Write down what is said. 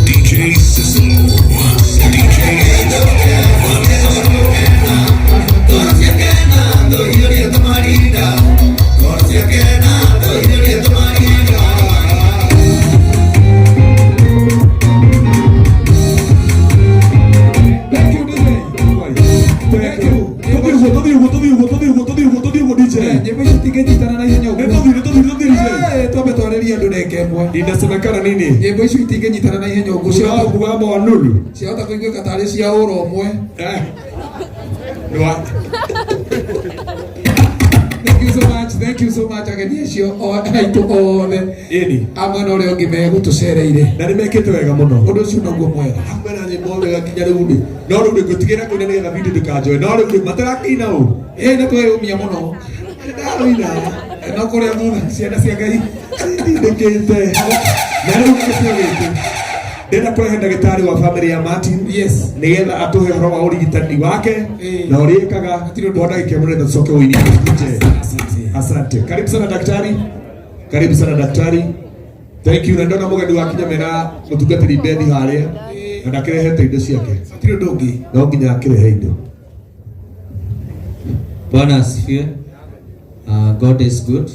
DJ Sislo. DJ Thank you, DJ. Thank you. Tũthiĩ ũguo, tũthiĩ ũguo, tũthiĩ ũguo, tũthiĩ ũguo, tũthiĩ ũguo, tũthiĩ ũguo, DJ. Nyĩmbo ici itingĩnyitana na ihenya Nĩ ũguo. tũthiĩ, nĩ tũthiĩ, tũthiĩ, DJ. Twambe twarĩrie andũ ndagĩka ĩmwe. Inasemekana nini? Nyĩmbo icio itingĩnyitana na ihenya ũguo. Kuna mgambo wa nulu. Ciahota kũiguĩka tarĩ cia ũro ũmwe. Eh. Nĩ wa- Thank you so much, thank you so much ageni acio aitũ othe Ĩni. a mwena ũrĩa ũngĩ megũtũcereire. Na nĩ mekĩte wega mũno. Ũndũ ũcio noguo mwega. Hamwe na nyĩmbo wega nginya rĩu rĩ. No rĩu rĩ ngũtigĩra kũina nĩgetha video ndĩkanjoe. No rĩu rĩ matarakĩina ũũ. Ĩ nĩ tweyũmia mũno. Ndaroina. No kũrĩa thutha ciana cia Ngai. Ndĩkĩte. Na rĩu gĩtĩo gĩkĩ. Ndĩrenda kũrehe ndagĩtarĩ wa family ya Martin. Yes. Nĩgetha atũhe ũhoro wa ũrigitani wake Ĩĩ. na ũrĩa ekaga kwa ndagĩka ĩmwe nĩgetha tũcoke ũini. Asante. Karibu sana daktari. Karibu sana daktari. Thank you. Na ndona mũgeni wa kinya mena mũtungatĩri Bethi harĩa na ndakĩrehete indo ciake. Hatirĩ ũndũ ũngĩ. No nginya akĩrehe indo. Bwana asifiwe. God is good.